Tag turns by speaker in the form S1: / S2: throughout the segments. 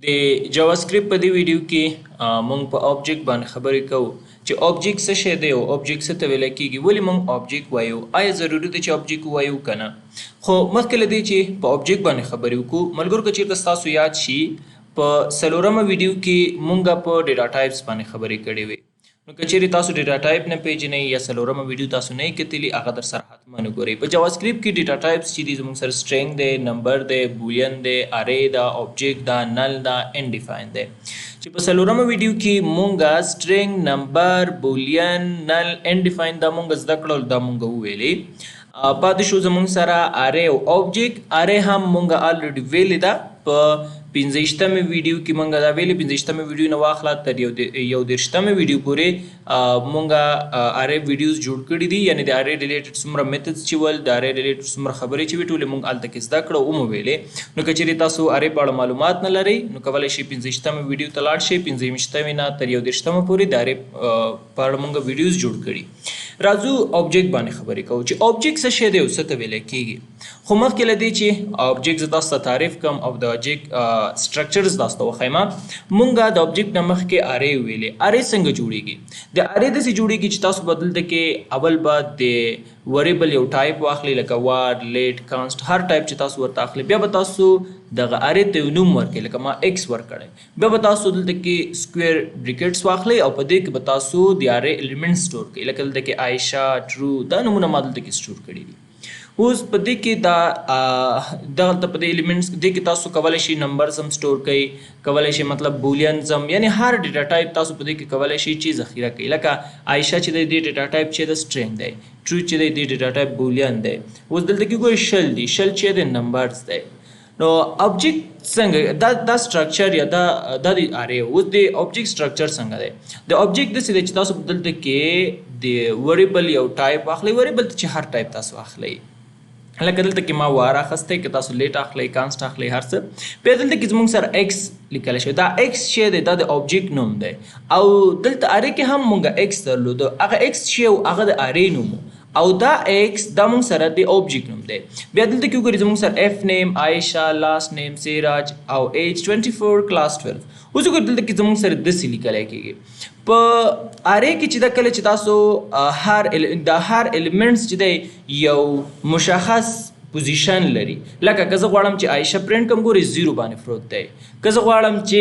S1: د جاواسکريپټ په دې ویډیو کې مونږ په object باندې خبرې کوو چې object څه شی دی او object څه ته ویل کیږي، ولې مونږ object وایو، آیا ضروري ده چې object ووایو که نه. خو مخکې له دې چې په object باندې خبرې وکړو ملګرو، که چېرته ستاسو یاد شي په څلورمه ویډیو کې مونږ په data types باندې خبرې کړې وې. نو که چیرې تاسو data type نه پیژنئ یا څلورمه ویډیو تاسو نه یې کتلي، هغه در سره حتما وګورئ. په جاواسکريپټ کې data types چې دي زموږ سره string دی، number دی، boolean دی، array ده، object ده، null ده، undefined دی. چې په څلورمه ویډیو کې مونږ string، number، boolean، null، undefined دا مونږ زده کړل، دا مونږ وویلې. پاتې شو زموږ سره array او object. Array هم مونږ already ویلې ده په 25مې ویډیو کې، مونږ دا ویلې. 25مې ویډیو نه واخله تر 31مې ویډیو پورې مونږ array videos جوړ کړي دي، یعنی د array related څومره methods چې ول، د array related څومره خبرې چې وي، ټولې مونږ هلته کې زده کړه او مو ویلې. نو که چیرې تاسو array په اړه معلومات نه لرئ نو کولی شئ 25مې ویډیو ته لاړ شئ. 25مې نه تر 31مه پورې د array په اړه مونږ videos جوړ کړي. راځو object باندې خبرې کوو چې object څه شی دی او څه ته ویل کیږي. خو مخکې له دې چې object زه تاسو ته تعریف کړم او د object structures تاسو ته وښیم، مونږ د object نه مخکې array ویلې. Array څنګه جوړیږي؟ د array داسې جوړیږي چې تاسو به دلته کې اول به د variable یو ټایپ واخلئ، لکه var، let، const، هر ټایپ چې تاسو ورته اخلئ. بیا به تاسو دغه array ته یو نوم ورکړئ، لکه ما x ورکړی. بیا به تاسو دلته کې square brackets واخلئ او په دې کې به تاسو د array element store کړئ، لکه دلته کې عایشه، true، دا نومونه ما دلته کې store کړي دي. اوس په دې کې دا دغلته په دې elements دې کې تاسو کولی شئ numbers هم store کړئ، کولی شئ مطلب booleans هم، یعنی هر data type تاسو په دې کې کولی شئ چې ذخیره کړئ. لکه عایشه چې دی، دې data type چې د string دی، true چې دی، دې data type boolean دی. اوس دلته کې ګورئ 20 دی، 20 چې دی numbers دی. نو object څنګه دا structure یا دا د array. اوس د object structure څنګه دی؟ د object داسې دی چې تاسو دلته کې د variable یو ټایپ واخلئ، variable ته چې هر ټایپ تاسو اخلئ، لکه دلته کې ما var اخیستی، که تاسو let اخلئ، const اخلئ، هر څه. بیا دلته کې زموږ سره x لیکل شوی، دا x چې دی دا د object نوم دی. او دلته array کې هم مونږ x درلود، هغه x چې و هغه د array نوم و، او دا x دا مونږ سره د object نوم دی. بیا دلته کې وګورئ زموږ سره f name عایشه، last name سراج او age 24، class 12. اوس وګورئ دلته کې زموږ سره داسې لیکلی کېږي په array کې چې دا کله چې تاسو هر د هر elements چې دی یو مشخص position لري. لکه که زه غواړم چې عایشه پرینټ کړم، ګورئ 0 باندې پروت دی. که زه غواړم چې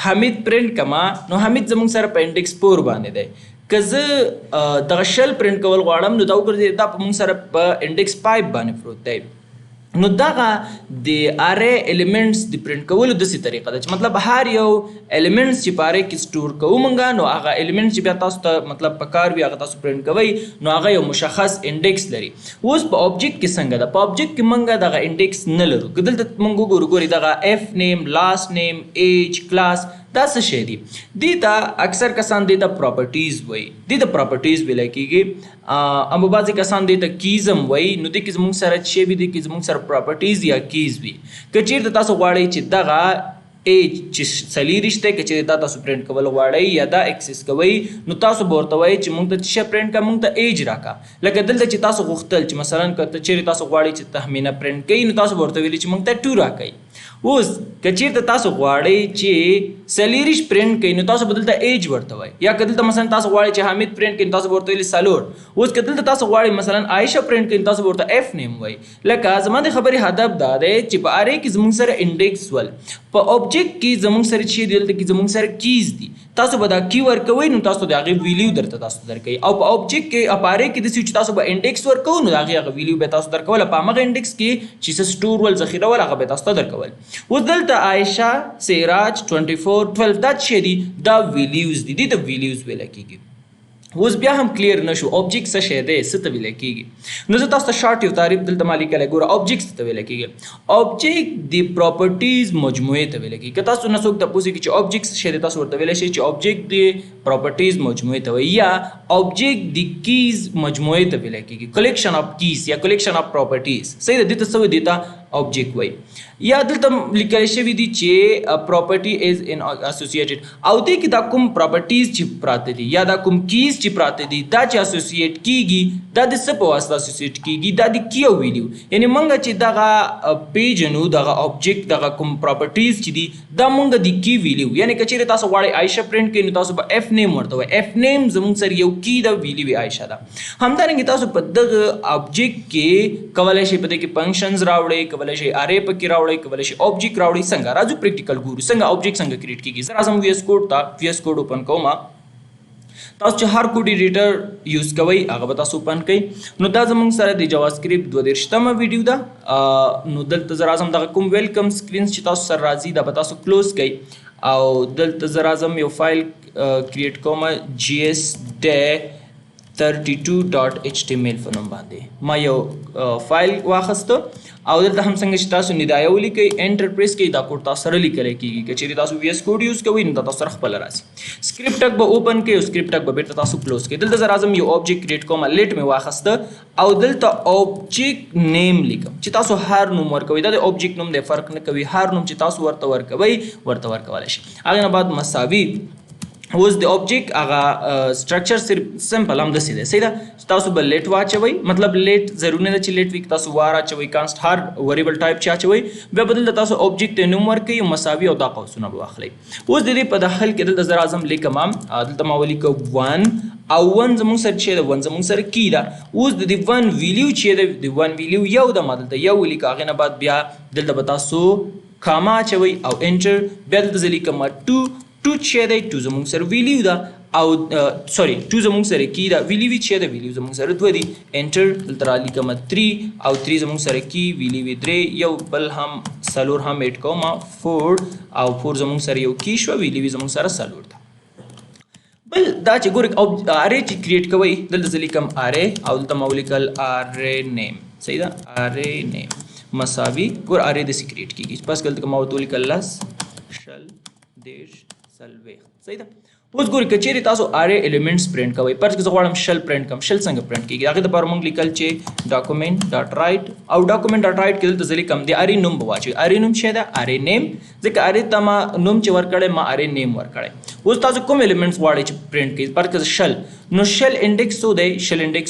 S1: حمید پرینټ کړم، نو حمید زموږ سره په index 4 باندې دی. که زه دغه 20 پرینټ کول غواړم، نو دا وګورئ دا په موږ سره په index 5 باندې پروت دی. نو دغه د array elements د پرینټ کولو داسې طریقه ده چې مطلب هر یو elements چې په array کې store کوو مونږ، نو هغه elements چې بیا تاسو ته مطلب پکار وي هغه تاسو پرینټ کوئ، نو هغه یو مشخص index لري. اوس په object کې څنګه ده؟ په object کې مونږ دغه index نه لرو. که دلته مونږ وګورو، ګورئ دغه f name، last name، age، class دا څه شی دي؟ دې ته اکثر کسان دې ته properties وایي، دې ته properties ویل کېږي. اما بعضې کسان دې ته keys هم وایي. نو دې کې زموږ سره څه شی وي؟ دې کې زموږ سره properties یا keys وي. که چیرته تاسو غواړئ چې دغه age چې 24 دی، که چیرې دا تاسو پرینټ کول غواړئ یا دا access کوئ، نو تاسو به ورته وایئ چې مونږ ته څه شی پرینټ کړه، مونږ ته age راکړه. لکه دلته چې تاسو غوښتل چې مثلا که ته چیرې تاسو غواړئ چې تهمینه پرینټ کړئ، نو تاسو به ورته ویلي چې مونږ ته 2 راکړئ. اوس که چیرته تاسو غواړئ چې 24 پرینټ کړئ، نو تاسو به دلته age ورته وایئ. یا که دلته مثلا تاسو غواړئ چې حمید پرینټ کړئ، نو تاسو به ورته ویلي 4. اوس که دلته تاسو غواړئ مثلا عایشه پرینټ کړئ، نو تاسو به ورته f name وایئ. لکه زما د خبرې هدف دا دی چې په array کې زموږ سره index ول، په object کې زموږ سره چې دی دلته کې زموږ سره keys دي. تاسو به دا key ورکوئ، نو تاسو د هغې value درته تاسو درکوي. او په object کې په array کې داسې چې تاسو به index ورکوئ، نو د هغې هغه value به تاسو درکول، په هماغه index کې چې څه store ول، ذخیره ول، هغه به تاسو ته درکول. اوس دلته عایشه، سراج، 24، 12 دا څه دي؟ دا values دي، دې ته values ویل کېږي. اوس بیا هم clear نه شو object څه شی دی، څه ته ویل کېږي. نو زه تاسو ته short یو تعریف دلته ما لیکلی. ګوره object څه ته ویل کېږي؟ Object د properties مجموعې ته ویل کېږي. که تاسو نه څوک تپوس وکړي چې object څه شی دی، تاسو ورته ویلی شئ چې object د properties مجموعې ته وایي، یا object د keys مجموعې ته ویل کېږي، collection of keys یا collection of properties. صحیح ده؟ دې ته څه وایي؟ دې ته object وایي. یا دلته لیکل شوي دي چې property is in associated، او دې کې دا کوم properties چې پراته دي یا دا کوم keys چې پراته دي دا چې associate کیږي دا د څه په واسطه associate کیږي؟ دا د key او value. یعنی موږ چې دغه پیژنو دغه object دغه کوم properties چې دي دا موږ د key value، یعنی که چیرې تاسو غواړئ عایشه پرینټ کړئ نو تاسو به f name ورته وایئ، f name زموږ سره یو key ده value یې عایشه ده. همدارنګه تاسو په دغه object کې کولی شئ په دې کې functions راوړئ، کولی شئ array پکې راوړئ، کولی شئ object راوړئ. څنګه راځو practical ګورو څنګه object څنګه create کیږي. زه راځم VS Code ته، VS Code open کوم. تاسو چې هر code editor use کوئ هغه به تاسو open کړئ. نو دا زموږ سره د JavaScript 32مه ویډیو ده. نو دلته زه راځم دغه کوم welcome screens چې تاسو سره راځي دا به تاسو close کړئ، او دلته زه راځم یو فایل create کوم js-32.html په نوم باندې ما یو فایل واخیسته، او دلته هم څنګه چې تاسو ندایه ولیکئ enter press کړئ دا کوډ تاسو سره لیکل کیږي. که چیرې تاسو VS Code use کوئ نو دا تاسو سره خپله راځي. script tag به open کړئ او script tag به بیرته تاسو close کړئ. دلته زه راځم یو object create کوم، let مې واخیسته او دلته object name لیکم چې تاسو هر نوم ورکوئ، دا د object نوم دی فرق نه کوي، هر نوم چې تاسو ورته ورکوئ ورته ورکولی شئ. هغې نه بعد مساوي. اوس د object هغه structure صرف simple هم داسې دی، صحیح ده؟ چې تاسو به let واچوئ، مطلب let ضروري نه ده چې let وي، که تاسو var اچوئ const هر variable type چې اچوئ، بیا به دلته تاسو object ته نوم ورکوئ مساوي او دا قوسونه به واخلئ. اوس د دې په داخل کې دلته زه راځم لیکم، دلته ما ولیکه 1 او 1 زموږ سره چې ده 1 زموږ سره key ده. اوس د دې 1 value چې ده د 1 value یو ده، ما دلته یو ولیکه. هغې نه بعد بیا دلته به تاسو comma اچوئ او enter، بیا دلته زه لیکم 2، 2 چې دی 2 زموږ سره value ده او sorry 2 زموږ سره key ده، value یې چې ده value زموږ سره 2 دي. enter، دلته را لیکم 3 او 3 زموږ سره key value یې 3، یو بل هم څلور هم add کوم 4 او 4 زموږ سره یو key شوه، value یې زموږ سره څلور ده. بل دا چې ګورئ array چې create کوئ دلته زه لیکم array او دلته ما ولیکل array name، صحیح ده؟ array name مساوي، ګور array داسې create کیږي. پس دلته ما ورته ولیکل 10 20 30 40، صحیح ده؟ اوس ګورئ که چیرې تاسو array elements print کوئ، فرض کړئ زه غواړم 20 پرینټ کړم، 20 څنګه پرینټ کیږي؟ هغې دپاره موږ لیکل چې document dot write او document dot write کې دلته زه لیکم د array نوم به واچوئ. array نوم څه ده؟ array name، ځکه array ته ما نوم چې ورکړی ما array name ورکړی. اوس تاسو کوم elements غواړئ چې پرینټ کړئ؟ فرض کړئ 20، نو 20 index څو دی؟ 20 index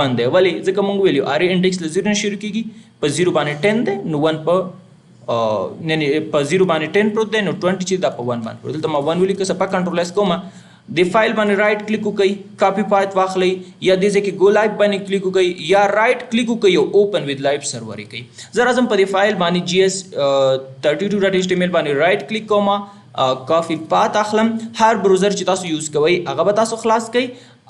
S1: 1 دی. ولې؟ ځکه موږ ویلو array index له 0 نه شروع کیږي، په 0 باندې 10 دی، نو 1 په یعنی په 0 باندې 10 پروت دی، نو 20 چې دا په 1 باندې پروت. دلته ما 1 ولیکه، صفحه control S کوم، د فایل باندې right click وکړئ، copy path واخلئ، یا دې ځای کې go live باندې کلیک وکړئ، یا right click وکړئ او open with live server یې کړئ. زه راځم په دې فایل باندې js32.html باندې right click کوم، copy path اخلم. هر browser چې تاسو use کوئ هغه به تاسو خلاص کړئ،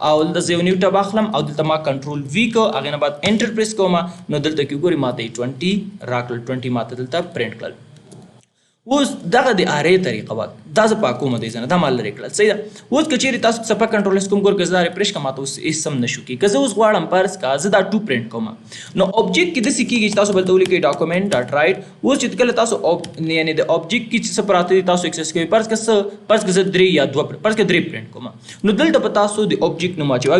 S1: او دلته زه یو new tab اخلم او دلته ما control V کو، هغې نه بعد enter press کوم، نو دلته کې وګورئ ما ته یې 20 راکړل، 20 ما ته دلته پرینټ کړل. اوس دغه د array طریقه وه، دا زه پاکوم دې ځای نه، دا ما لرې کړل، صحیح ده؟ اوس که چیرې تاسو صفحه control S کوم، ګور که زه دا refresh کړم ما ته اوس هېڅ هم نه شو کېږي. که زه اوس غواړم فرض کړه زه دا 2 پرینټ کوم، نو object کې داسې کېږي چې تاسو بل ته ولیکئ document dot write. اوس چې کله تاسو یعنې د object کې چې څه پراته دي تاسو access کوئ، فرض کړه څه، فرض کړه زه درې یا دوه فرض کړه درې پرینټ کوم، نو دلته به تاسو د object نوم اچوئ.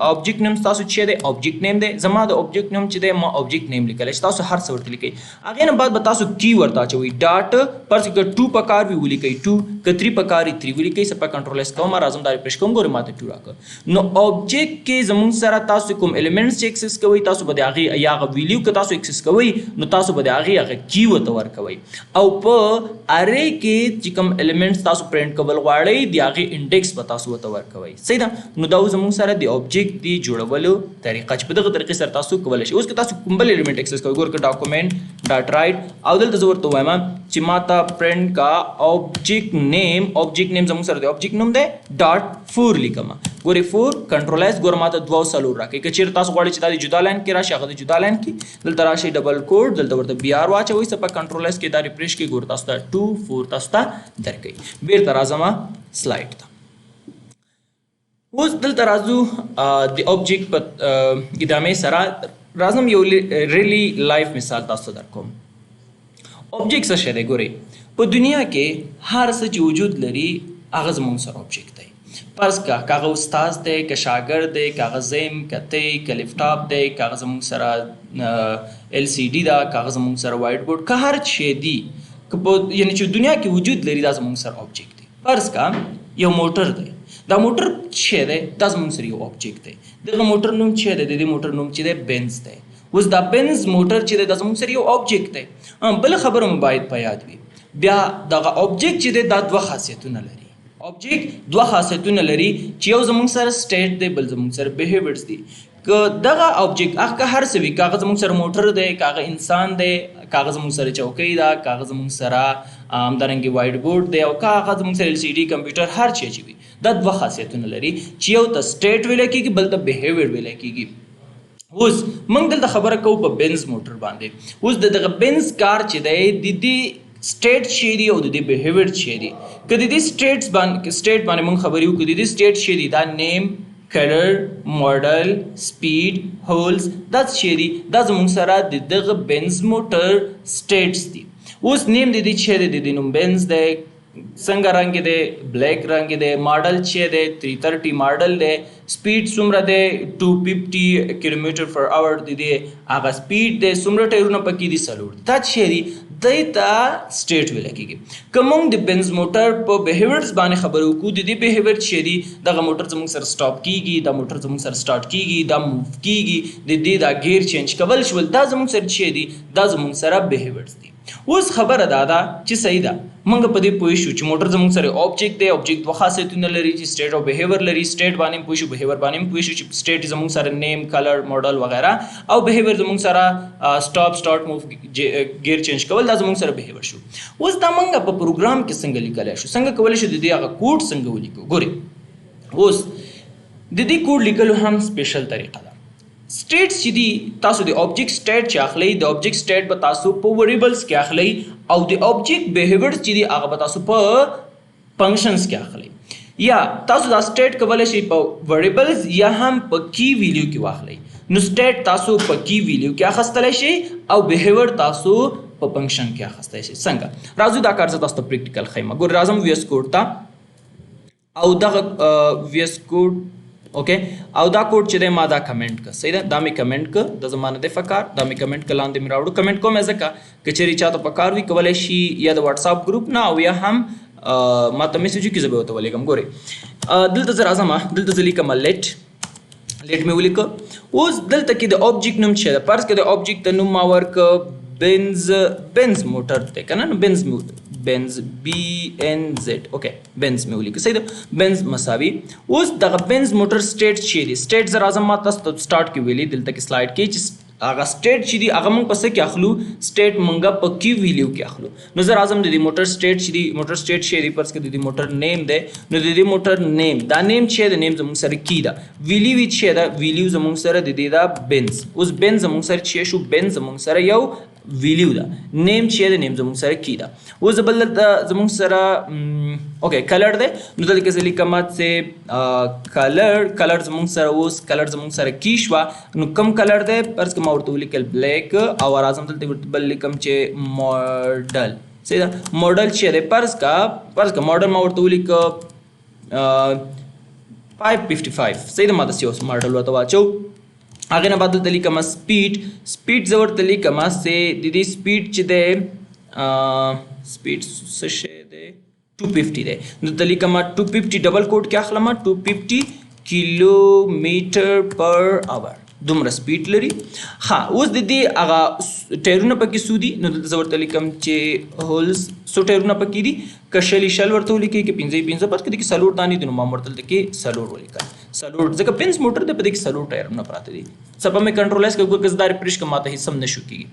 S1: object نوم تاسو چې دی object name دی، زما د object نوم چې دی ما object name لیکلی چې تاسو هر څه ورته لیکئ. هغې نه بعد به تاسو key ورته اچوئ dot، فرض کړه 2 پکار وي ولیکئ 2، که 3 پکار وي 3 ولیکئ. صفحه control S کوم، راځم دا refresh کوم، ګورئ ما ته 2 راکړ. نو object کې زموږ سره تاسو کوم elements چې access کوئ تاسو به د هغې یا هغه value که تاسو access کوئ نو تاسو به د هغې هغه key ورته ورکوئ، او په array کې چې کوم elements تاسو پرینټ کول غواړئ د هغې index به تاسو ورته ورکوئ، صحیح ده؟ نو دا زموږ سره د object د جوړولو طریقه چې په دغه طریقې سره تاسو کولی شئ. اوس که تاسو کوم بل element access کوئ، ګورئ که document dot write او دلته زه ورته وایم چې ما ته پرینټ کا object name، object name زموږ سره د object نوم دی dot 4 لیکم، ګورئ 4 control S، ګوره ما ته 2 او څلور راکړي. که چیرې تاسو غواړئ چې دا د جدا line کې راشي هغه د جدا line کې دلته راشي double quote، دلته ورته BR واچوئ، صفحه control S کې دا refresh کړئ، ګوره تاسو ته 2 4 تاسو ته درکوي. بیرته راځم slide ته. اوس دلته راځو د object په ادامې سره راځم یو really life مثال تاسو ته درکوم. object څه شی دی؟ ګورئ په دنیا کې هر څه چې وجود لري هغه زموږ سره object دی. فرض کړه که هغه استاد دی، که شاګرد دی، که هغه زه یم، که ته یې، که لپټاپ دی، که هغه زموږ سره LCD ده، که هغه زموږ سره white board، که هر شی دی، که په یعنی چې دنیا کې وجود لري، دا زموږ سره object دی. فرض کا یو موټر دی، دا موټر څه دی؟ دا زموږ سره یو object دی. دغه موټر نوم څه دی؟ د دې موټر نوم چې دی بنز دی. اوس دا بنز موټر چې دی دا زموږ سره یو object دی. بله خبره مو باید په یاد وي، بیا دغه object چې دی دا دوه خاصیتونه لري. object دوه خاصیتونه لري چې یو زموږ سره state دی، بل زموږ سره behaviors دی. که دغه object هغه که هر څه وي، که هغه زموږ سره موټر دی، که هغه انسان دی، که هغه زموږ سره چوکۍ ده، که هغه زموږ سره همدارنګې white board دی، او که هغه زموږ سره LCD کمپیوټر، هر شی چې وي، دا دوه خاصیتونه لري چې یو ته state ویل کېږي، بل ته behavior ویل کېږي. اوس موږ دلته خبره کوو په بنز موټر باندې. اوس د دغه بنز car چې دی د دې state شی دی او د دې behavior شی دی. که د دې states باندې، state باندې موږ خبرې وکړو، د دې state شی دی، دا name، color، model، speed، wheels، دا څه شی دي؟ دا زموږ سره د دغه بنز موټر states دي. اوس name د دې څه دی؟ د دې نوم بنز دی. څنګه رنګ دی؟ black رنګ دی. ماډل چې دی 330 ماډل دی. speed څومره دی؟ 250 kilometer per hour دی، دی هغه speed دی. څومره ټایرونه پکې دي؟ څلور. دا څه دي؟ دی ته state ویل کېږي. که موږ د بنز موټر په behaviors باندې خبرې وکړو، د دې behavior څه دي؟ دغه موټر زموږ سره stop کیږي، دا موټر زموږ سره start کیږي، دا move کیږي، د دې دا gear change کول شول، دا زموږ سره څه دي؟ دا زموږ سره behaviors دي. اوس خبره دا ده چې صحیح ده، موږ په دې پوه شو چې موټر زموږ سره object دی. object دوه خاصیتونه لري چې state او behavior لري. state باندې هم پوه شو، behavior باندې هم پوه شو چې state زموږ سره name، color، model وغیرہ، او behavior زموږ سره stop، start، move، gear change کول، دا زموږ سره behavior شو. اوس دا موږ په پروګرام کې څنګه لیکلی شو، څنګه کولی شو د دې هغه کوډ څنګه ولیکو؟ ګورئ اوس د دې کوډ لیکلو هم special طریقه ده. states چې دي، تاسو د object state چې اخلئ، د object state به تاسو په variables کې اخلئ، او د object behaviors چې دي هغه به تاسو په functions کې اخلئ. یا تاسو دا state کولی شئ په variables یا هم په key value کې واخلئ. نو state تاسو په key value کې اخیستلی شئ او behavior تاسو په function کې اخیستلی شئ. څنګه؟ راځو دا کار زه تاسو ته practical ښیم. ګورئ راځم VS Code ته، او دغه VS Code، okay، او دا کوډ چې دی ما دا کمنټ کړ. صحیح ده، دا مې کمنټ کړ، د زما نه دی فکار، دا مې کمنټ کړ، لاندې مې راوړو. کمنټ کوم ځکه که چېرې چاته پکار وي کولی شي یا د واتساپ ګروپ نه او یا هم ما ته message وکړي، زه به ورته ولیږم. ګورئ دلته زه راځم، دلته زه لیکم let، let مې ولیکه. اوس دلته کې د object نوم څه ده؟ فرض کړه د object د نوم ما ورکړ بنز، بنز موټر دی که نه، نو بنز مې، بنز B N Z، okay بنز مې ولیکه. صحیح ده، بنز مساوي. اوس دغه بنز موټر state چې دی، state زه راځم ما تاسو ته start کې ویلي دلته کې slide کې چې هغه state چې دی هغه موږ په څه کې اخلو؟ state موږ په key value کې اخلو. نو زه راځم د دې موټر state چې دی، موټر state چې دی، فرض کړه د دې موټر name دی، نو د دې موټر name، دا name چې دی، name زموږ سره key ده، value یې چې ده، value زموږ سره د دې ده بنز. اوس بنز زموږ سره چې شو، بنز زموږ سره یو value ده، name چې ده، name زموږ سره key ده. اوس بل دلته زموږ سره okay color دی، نو دلته کې زه لیکم چې color، color زموږ سره اوس color زموږ سره key شوه. نو کوم color دی؟ فرض کړه ما ورته ولیکل black، او راځم دلته ورته بل لیکم چې ماډل. صحیح ده، ماډل چې دی، فرض کړه ماډل ما ورته ولیکه 555. صحیح ده، ما داسې یو ماډل ورته واچو. هغې نه بعد دلته لیکم speed، speed زه ورته لیکم چې د دې speed چې دی، speed څه شی دی؟ 250 دی. نو دلته لیکم 250، double quote کې اخلم 250 kilometer per hour، دومره speed لري. ښه اوس د دې هغه ټایرونه پکې څو دي؟ نو دلته زه ورته لیکم چې wheels څو ټایرونه پکې دي، که شل یې شل ورته ولیکئ، که پنځه یې پنځه، فرض کړه دې کې څلور دانې دي، نو ما ورته دلته کې څلور ولیکل، څلور، ځکه بنز موټر دی، په دې کې څلور ټایرونه پراته دي. صفحه مې control S کړه، که زه دا refresh کړم ما ته هېڅ هم نه شو کېږي.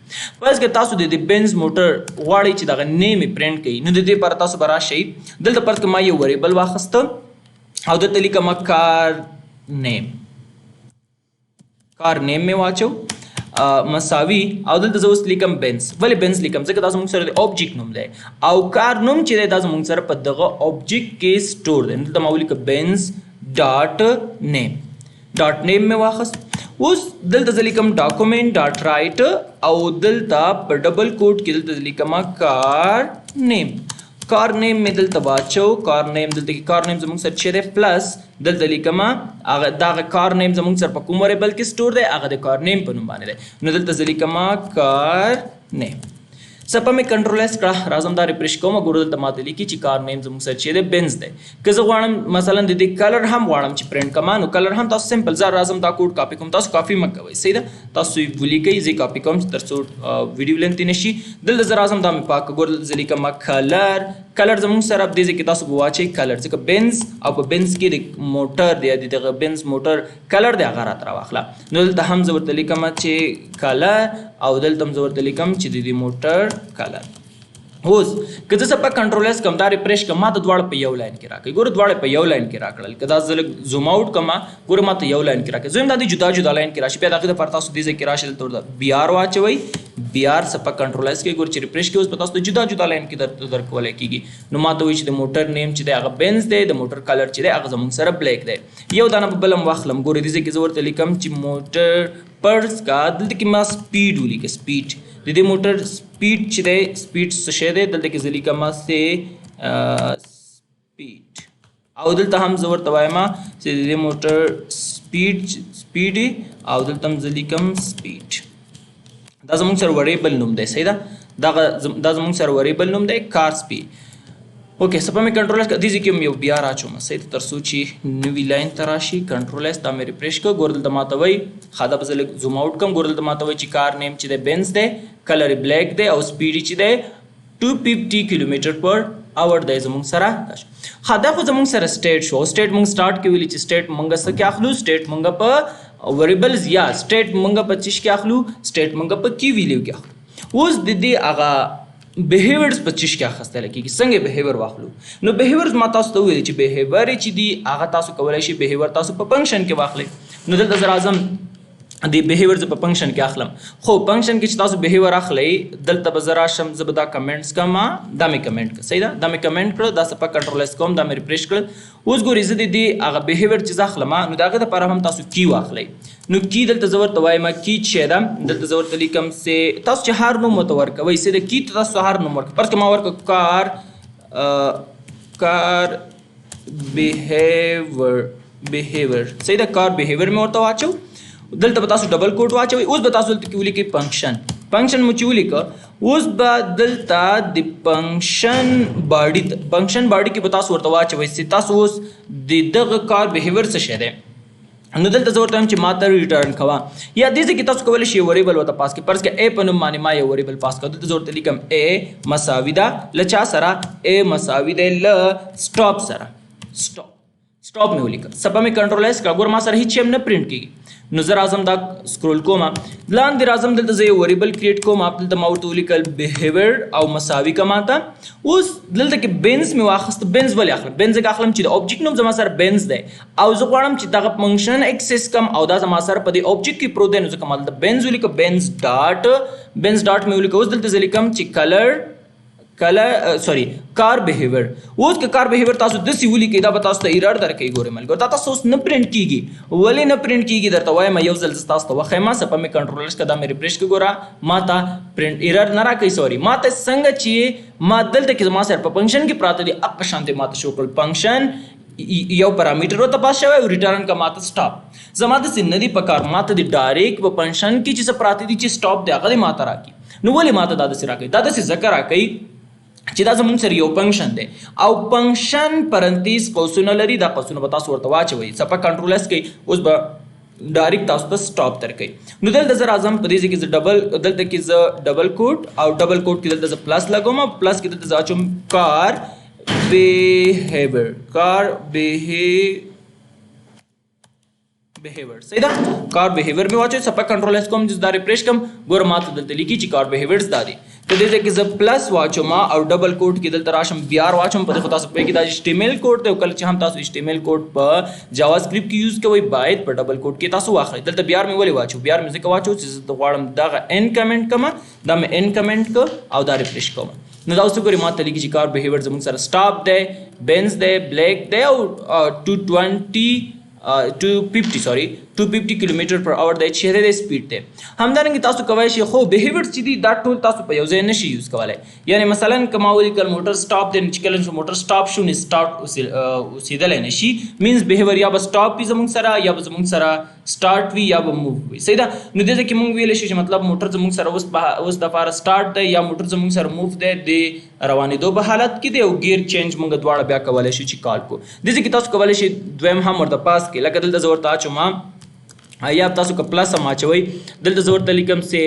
S1: فرض کړه تاسو د دې بنز موټر غواړئ چې دغه name یې پرنټ کړئ، نو د دې لپاره تاسو به راشئ دلته، فرض کړه ما یو variable واخیسته او دلته لیکم car name، car name مې واچو مساوي، او دلته زه اوس لیکم بنز. ولې بنز لیکم؟ ځکه دا زموږ سره د object نوم دی، او car نوم چې دی دا زموږ سره په دغه object کې store دی. دلته ما ولیکه بنز dot name، dot name مې واخیست. اوس دلته زه لیکم document dot write، او دلته په double quote کې دلته زه لیکم car name. car name مې دلته واچو. car name دلته کې car name زموږ سره چې دی plus دلته لیکم هغه دغه car name زموږ سره په کوم variable کې store دی، هغه د car name په نوم باندې دی. نو دلته زه لیکم car name. صفحه مې control S کړه، راځم دا refresh کوم. ګورو دلته ماته لیکي چې car name زموږ سره چې دی بنز دی. که زه غواړم مثلا د دې color هم غواړم چې پرنټ کړم، نو color هم تاسو simple زه راځم دا code copy کوم. تاسو کاپي مه کوئ، صحیح ده، تاسو یې ولیکئ، زه یې کاپي کوم چې تر څو ویډیو length نه شي. دلته زه راځم دا مې پاک کړه. ګوره دلته زه لیکم color. color زموږ سره په دې ځای کې تاسو به واچئ color، ځکه بنز او په بنز کې د موټر دی، د دغه بنز موټر color دی، هغه راته راواخله. نو دلته هم زه ورته لیکم چې color، او دلته هم زه ورته لیکم چې د دې موټر color. اوس که زه صفحه control S کوم، دا refresh کوم، ما ته دواړه په یو line کې راکړي. ګوره دواړه په یو line کې راکړل. که دا زه لږ zoom out کوم، ګوره ما ته یو line کې راکړي. زه هم دا دې جدا جدا line کې راشي. بیا د هغې دپاره تاسو دې ځای کې راشئ، دلته ورته BR واچوئ، BR صفحه control S کې ګوره چې refresh کړئ، اوس به تاسو ته جدا جدا line کې درکولی کېږي. نو ما ته وایي چې د موټر name چې دی هغه بنز دی، د موټر color چې دی هغه زموږ سره black دی. یو دانه به بل هم واخلم. ګوره دې ځای کې زه ورته لیکم چې موټر پرس کا، دلته کې ما speed ولیکه. speed د دې موټر speed چې دی، speed څه شی دی، دلته کې زه لیکم چې speed، او دلته هم زه ورته وایم چې د دې موټر speed، او دلته هم زه لیکم speed. دا زموږ سره variable نوم دی، صحیح ده، دا زموږ سره variable نوم دی car speed. okay، صفحه مې control S کړه. دې ځای کې هم یو BR اچوم، صحیح ده، تر څو چې نوي line ته راشي. control S، دا مې refresh کړه. ګوره دلته ماته وایي، ښه دا به زه لږ zoom out کړم. ګوره دلته ماته وایي چې car name چې دی بنز دی، color یې black دی، او speed یې چې دی 250 kilometer per hour دی زموږ سره. ښه دا خو زموږ سره state شو. state موږ start کې ویلي چې state موږ څه کې اخلو؟ state موږ په variables یا state موږ په څه کې اخلو؟ state موږ په key value کې اخلو. اوس د دې هغه behaviors په چیش کې اخیستل کېږي، څنګه behavior واخلو؟ نو behaviors ما تاسو ته وویل چې behavior چې دي هغه تاسو کولی شئ behavior تاسو په function کې واخلئ. نو دلته زه راځم د behavior زه په function کې اخلم. خو function کې چې تاسو behavior اخلئ، دلته به زه راشم، زه به دا comments کوم، دا مې comment کړه، صحیح ده، دا مې comment کړه، دا صفحه control S کوم، دا مې refresh کړل. اوس ګورئ زه د دې هغه behavior چې زه اخلم، نو د هغې دپاره هم تاسو key واخلئ. نو key دلته زه ورته وایم key چې ده، دلته زه ورته لیکم چې تاسو چې هر نوم ورته ورکوئ، چې د key ته تاسو هر نوم ورکوئ. فرض کړه ما ورکړ car behavior، behavior، صحیح ده، car behavior مې ورته واچو. دلته به تاسو double quote واچوئ. اوس به تاسو دلته کې ولیکئ function. function مو چې ولیکه، اوس به دلته د function body، function body کې به تاسو ورته واچوئ چې تاسو اوس د دغه car behavior څه شی دی. نو دلته زه ورته وایم چې ما ته return کوه، یا دې ځای کې تاسو کولی شئ یو variable ورته pass کړئ. فرض کړئ a په نوم باندې ما یو variable pass کړ. دلته زه ورته لیکم a مساوي ده له چا سره؟ a مساوي دی له stop سره. stop مې ولیکه. صفحه مې control S کړه. ګوره ما سره هیڅ شی هم نه پرنټ کېږي. نو زه راځم دا scroll کوم، لاندې راځم، دلته زه یو variable create کوم. دلته ما ورته ولیکل behavior او مساوي که ماته. اوس دلته کې بنز مې واخیست. بنز ولې اخلم؟ بنز ځکه اخلم چې د object نوم زما سره بنز دی، او زه غواړم چې دغه function access کړم، او دا زما سره په دې object کې پروت دی. نو ځکه ما دلته بنز ولیکه، بنز dot، بنز dot مې ولیکه. اوس دلته زه لیکم چې color، color، sorry، car behavior. اوس که car behavior تاسو داسې ولیکئ، دا به تاسو ته error درکوي. ګورئ ملګرو، دا تاسو اوس نه پرنټ کېږي. ولې نه پرنټ کېږي درته وایم، یو ځل زه تاسو ته وښیم. صفحه مې control S کړه، دا مې refresh کړه. ګوره ما ته print error نه راکوي. sorry، ما ته څنګه چې ما دلته کې زما سره په function کې پراته دي، اقه شان دی ما ته شو کړل. function یو parameter ورته pass شوی او return که ما ته stop. زما داسې نه دی پکار، ما ته د direct په function کې چې څه پراته دي چې stop دی، هغه دې ما ته راکړي. نو ولې ما ته دا داسې راکوي؟ دا داسې ځکه راکوي چې دا زموږ سره یو function دی، او function parenthesis قوسونه لري. دا قوسونه به تاسو ورته واچوئ. صفحه control S کوي، اوس به direct تاسو ته stop درکوي. نو دلته زه راځم په دې ځای کې زه double، دلته کې زه double quote، او double quote کې دلته زه plus لګوم، او plus کې دلته زه اچوم car behavior، car behavior، صحیح ده، car behavior مې واچوي. صفحه control S کوم، چې دا refresh کوم، ګوره ما ته دلته لیکي چې car behaviors دا دی. که دې ځای کې زه plus واچوم او double quote کې دلته راشم BR واچوم، په دې خو تاسو پوهېږئ دا HTML code دی، او کله چې هم تاسو HTML code په JavaScript کې use کوئ، باید په double quote کې تاسو واخلئ. دلته BR مې ولې واچو؟ BR مې ځکه واچو چې زه غواړم دغه end comment کړم. دا مې end comment کړ او دا refresh کوم. نو دا اوس وګورئ ما ته لیکي چې car behavior زموږ سره stop دی، بنز دی، black دی، او 220، 250، sorry، 250 کیلومتر پر اور دی چې دی سپیډ دی. همدارنګه تاسو کولی شئ، خو بیهیویر چې دي دا ټول تاسو په یو ځای نشئ یوز کولی. یعنی مثلا که ما ولیکل موټر سټاپ دی، نو چې کله موټر سټاپ شو نو سټارټ اوسېدلی نشي، مینز بیهیویر یا به سټاپ وي زموږ سره، یا به زموږ سره سټارټ وي، یا به موو وي. صحیح ده؟ نو دې ځای کې موږ ویلی شو چې مطلب موټر زموږ سره اوس دپاره سټارټ دی، یا موټر زموږ سره موو دی، د روانېدو په حالت کې دی، او ګیر چینج موږ دواړه بیا کولی شو چې کال کو. دې ځای کې تاسو کولی شئ دویم هم ورته پاس کړئ، لکه دلته زه ورته اچوم، یا تاسو که پلس هم اچوئ، دلته زه ورته لیکم چې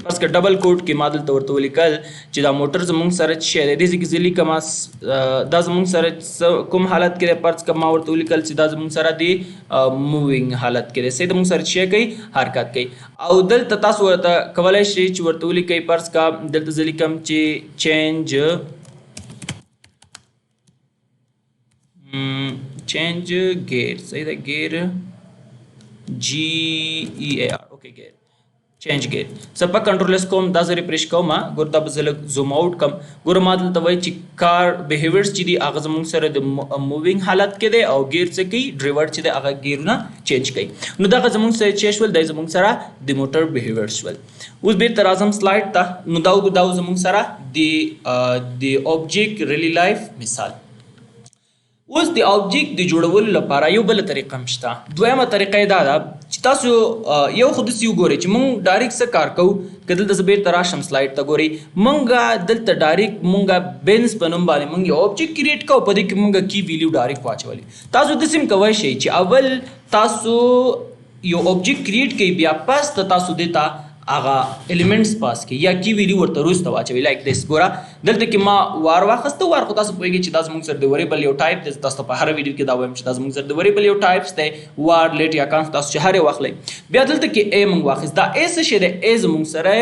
S1: فرض که ډبل کوټ کې ما دلته ورته ولیکل چې دا موټر زموږ سره څه شی دی. دې ځای کې زه لیکم دا زموږ سره کوم حالت کې دی، فرض که ما ورته ولیکل چې دا زموږ سره دی مووینګ حالت کې دی. صحیح ده؟ موږ سره څه شی کوي؟ حرکت کوي. او دلته تاسو ورته کولی شئ چې ورته ولیکئ، فرض که دلته زه لیکم چې چینج گیر. صحیح ده؟ گیر جی ای ای آر، اوکی گیر، چینج گیر. صفحه کنټرول اس کوم، دا زه ریفرش کوم، ګور دا به زه لږ زوم اوټ کم. ګوره ما دلته وایي چې کار بیهیویرز چې دي هغه زموږ سره د مووینګ حالت کې دی، او ګیر څه کوي؟ ډرایور چې دی هغه ګیرونه چینج کوي. نو دغه زموږ سره چې شول، دی زموږ سره د موټر بیهیویرز شول. اوس بیرته راځم سلایډ ته. نو دا زموږ سره د آبجیکټ ریلی لایف مثال. اوس د آبجیکټ د جوړولو لپاره یو بله طریقه هم شته. دویمه طریقه یې دا ده چې تاسو یو خو داسې وګورئ چې موږ ډایرکټ څه کار کوو. که دلته زه بیرته راشم سلایډ ته، ګورئ موږ دلته ډایرکټ موږ بنز په نوم باندې موږ یو آبجیکټ کریټ کوو، په دې کې موږ کی ویلیو ډایرکټ واچولې. تاسو داسې هم کوی شئ چې اول تاسو یو آبجیکټ کریټ کړئ، بیا پس ته تاسو دې ته هغه الیمنټس پاس کړئ یا کی ویلیو ورته وروسته واچوئ. لایک دیس، ګوره دلته کې ما وار واخسته. وار خو تاسو پوهېږئ چې دا زموږ سره د وریبل یو ټایپ دی. تاسو ته په هره ویډیو کې دا وایم چې دا زموږ سره د وریبل یو ټایپس دی، وار لیټ یا کانس، تاسو چې هر یو واخلئ. بیا دلته کې ای موږ واخیست، دا ای څه شی دی؟ ای زموږ سره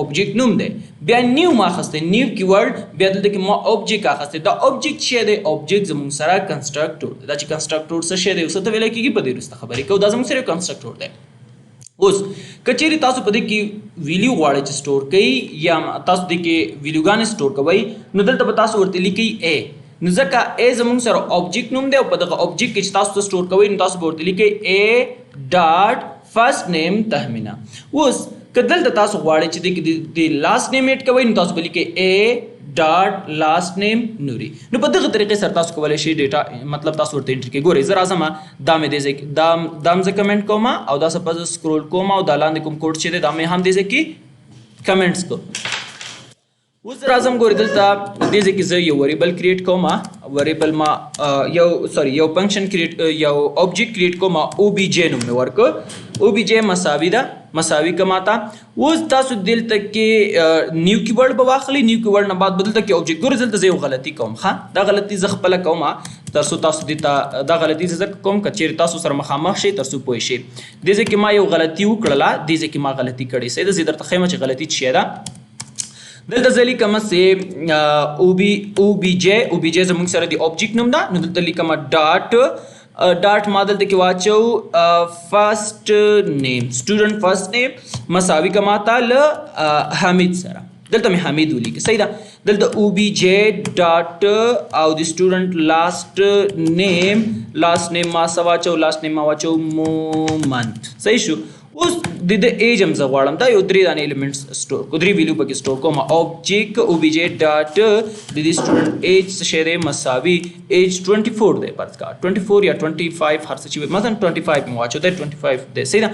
S1: آبجیکټ نوم دی. بیا نیو ما اخیستی، نیو کیورډ، بیا دلته کې ما آبجیکټ اخیستی. دا آبجیکټ څه شی دی؟ آبجیکټ زموږ سره کنسټرکټور دی. دا چې کنسټرکټور څه شی دی او څه ته ویل کېږي په دې وروسته خبرې کوو. دا زموږ سره یو کنسټرکټور دی. اوس که چیرې تاسو په دې کې ویلیو غواړئ چې سټور کړئ، یا تاسو دې کې ویلیوګانې سټور کوئ، نو دلته به تاسو ورته لیکئ ای. نو ځکه ای زموږ سره آبجیکټ نوم دی، او په دغه آبجیکټ کې چې تاسو ته سټور کوئ، نو تاسو به ورته لیکئ ای ډاټ فرست نیم تهمینه. اوس که دلته تاسو غواړئ چې دې کې د لاست نیم ایډ کوئ، نو تاسو به لیکئ ای ډاټ لاست نیم نوري. نو په دغه طریقې سره تاسو کولی شئ ډیټا مطلب تاسو ورته انټر کړئ. ګورئ زه راځم، دا مې دې ځای کې، دا هم زه کمنټ کوم، او دا څه زه سکرول کوم، او دا لاندې کوم کوډ چې دی دا مې هم دې ځای کې کمنټس کوم. اوس زه راځم، ګورئ دلته دې ځای کې زه یو وریبل کریټ کوم، وریبل ما، یو، سوري، یو فنکشن کریټ، یو آبجیکټ کریټ کوم، او بی جی نوم مې ورکړ. او بی جی مساوي ده، مساوي که ماته. اوس تاسو دلته کې نیو کیورډ به واخلئ، نیو کیورډ نه بعد به دلته کې آبجیکټ. ګورئ دلته زه یو غلطي کوم، ښه دا غلطي زه خپله کوم، تر څو تاسو دې ته دا غلطي زه ځکه کوم که چیرې تاسو سره مخامخ شئ تر څو پوه شئ. دې ځای کې ما یو غلطي وکړله، دې ځای کې ما غلطي کړې، صحیح ده؟ زه درته ښیم چې غلطي څه شی ده. دلته زه لیکم چې او بی جی، او بی جی زموږ سره د آبجیکټ نوم ده. نو دلته لیکم ډاټ ما دلته کې واچو فرست نیم، سټوډنټ فرست نیم مساوي که ماته له حمید سره. دلته مې حمید ولیکه، صحیح ده؟ دلته او بی جی ډاټ او د سټوډنټ لاست نیم، لاست نیم ما څه واچو؟ لاست نیم ما واچو مومند، صحیح شو؟ اوس د دې ایج هم زه غواړم، دا یو درې دانې الیمنټس سټور کو، درې ویلیو پکې سټور کوم. آبجیکټ او بی جی ډاټ د دې سټوډنټ ایج څه شی دی؟ مساوي ایج 24 دی، فرض کړه 24 یا 25، هر څه چې وي، مثلا 25 مې واچو، دی 25 دی، صحیح ده؟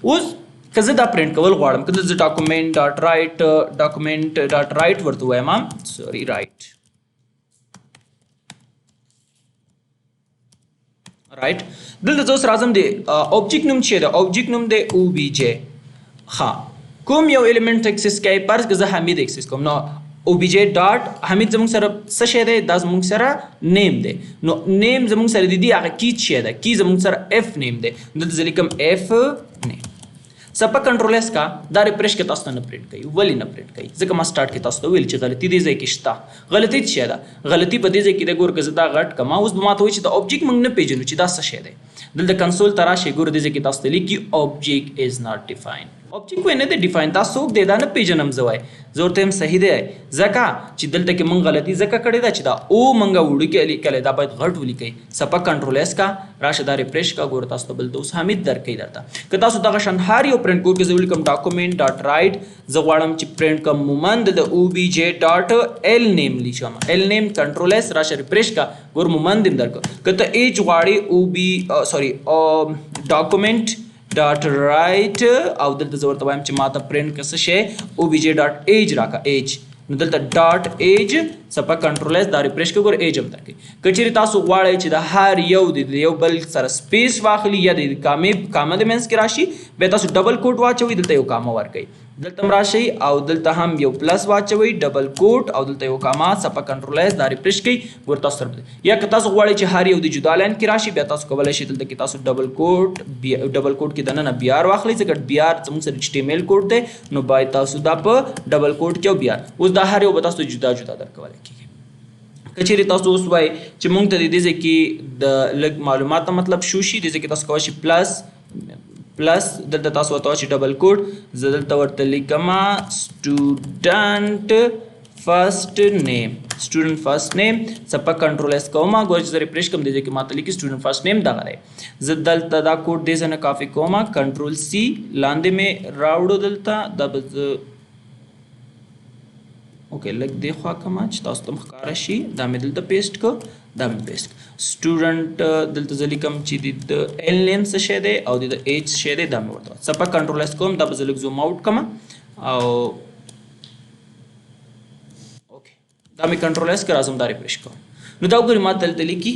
S1: اوس که زه دا پرنټ کول غواړم، که زه ډاکومنټ ډاټ رائټ، ډاکومنټ ډاټ رائټ ورته ووایم، سوري رائټ، رائټ، دلته زه اوس راځم د آبجیکټ نوم چې دی، آبجیکټ نوم دی او بی جی. ښه کوم یو الیمنټ اکسس کوي؟ فرض که زه حمید اکسس کوم، نو او بی جی ډاټ حمید زموږ سره څه شی دی؟ دا زموږ سره نیم دی. نو نیم زموږ سره د دې هغه کی څه شی ده؟ کی زموږ سره اف نیم دی. دلته زه لیکم اف نیم. صفحه کنټرول اس کا، دا ریفرش کې تاسو ته نه پرنټ کوي. ولې نه پرنټ کوي؟ ځکه ما سٹارټ کې تاسو ته ویل چې غلطي دې ځای کې شته. غلطي څه شی ده؟ غلطي په دې ځای کې ده. ګور که زه دا غټ کړم، اوس به ما ته وایي چې دا آبجیکټ موږ نه پېژنو چې دا څه شی دی. دلته کنسول ته راشئ، ګوره دې ځای کې تاسو ته لیکي آبجیکټ از ناټ ډیفاین. object وای نه دی define، دا څوک دی دا نه پیژنم زه وای، زه ورته یم صحیح دی، ځکه چې دلته کې مونږ غلطي ځکه کړې ده چې دا O مونږ وړوکی لیکلی، دا باید غټ ولیکئ. صفحه control S کا راشه دا refresh کا، ګوره تاسو ته بل د اوس حمید درکوي درته. که تاسو دغه شان هر یو پرنټ کوډ کې زه ولیکم document dot write، زه غواړم چې پرنټ کړم مومند د O B J dot L name لیکم، L name control S راشه refresh کا، ګور مومند هم درکړ. که ته ایج غواړې O B sorry document dot write او دلته زه ورته وایم چې ماته پرنټ که څه شی O B J dot age راکړه، ایج، نو دلته dot age صفحه control S دا refresh کړه، ګوره ایج هم درکوي. که چېرې تاسو غواړئ چې د هر یو د یو بل سره space واخلي یا د کامې کامه د منځ کې راشي، بیا تاسو double quote واچوئ، دلته یو کامه ورکوئ، دلته هم راشئ او دلته هم یو plus واچوئ، double quote او دلته یو کامه، صفحه control S دا refresh کړئ، ګوره تاسو سره بدل. یا که تاسو غواړئ چې هر یو د جدا line کې راشي، بیا تاسو کولی شئ دلته کې تاسو double quote double quote کې دننه BR واخلئ، ځکه BR زموږ سره HTML code دی، نو باید تاسو دا په double quote کې او BR. اوس دا هر یو به تاسو جدا جدا درکولی کېږي. که چېرې تاسو اوس وایئ چې مونږ ته د دې ځای کې د لږ معلومات مطلب شو شي، دې ځای کې تاسو کولی شئ plus plus دلته تاسو ورته وایئ double quote، زه دلته ورته لیکم student first name، student first name، صفحه control S کوم، ګورئ چې زه refresh کوم، دې ځای کې ماته لیکي student first name دغه دی. زه دلته دا کوډ دې ځای نه کاپي کوم، control C لاندې مې راوړو دلته، دا به زه okay لږ دې خوا کوم چې تاسو ته هم ښکاره شي، دا مې دلته paste کړ، دا مې paste کړ. student دلته زه لیکم چې د L name څه شی دی او د ایج څه شی دی، دا مې ورته وویل. صفحه control S کوم، دا به زه لږ zoom out کړم او okay دا مې control S کړ، راځم دا refresh کوم. نو دا وګورئ ما دلته لیکي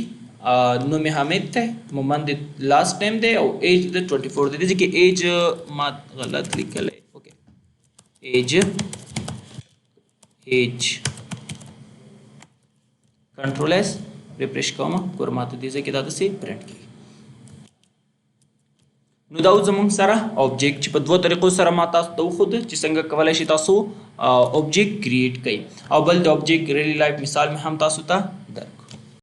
S1: نوم یې حامد دی، مومند د last name دی او ایج د 24 دی. دې ځای کې ایج ما غلط لیکلی، okay age age control S refresh کوم، ګوره ماته دې ځای کې دا داسې پرنټ کېږي. نو دا اوس زموږ سره object چې په دوو طریقو سره ما تاسو ته وښود چې څنګه کولی شئ تاسو object create کړئ، او بل د object real life مثال مې هم تاسو ته درکړ.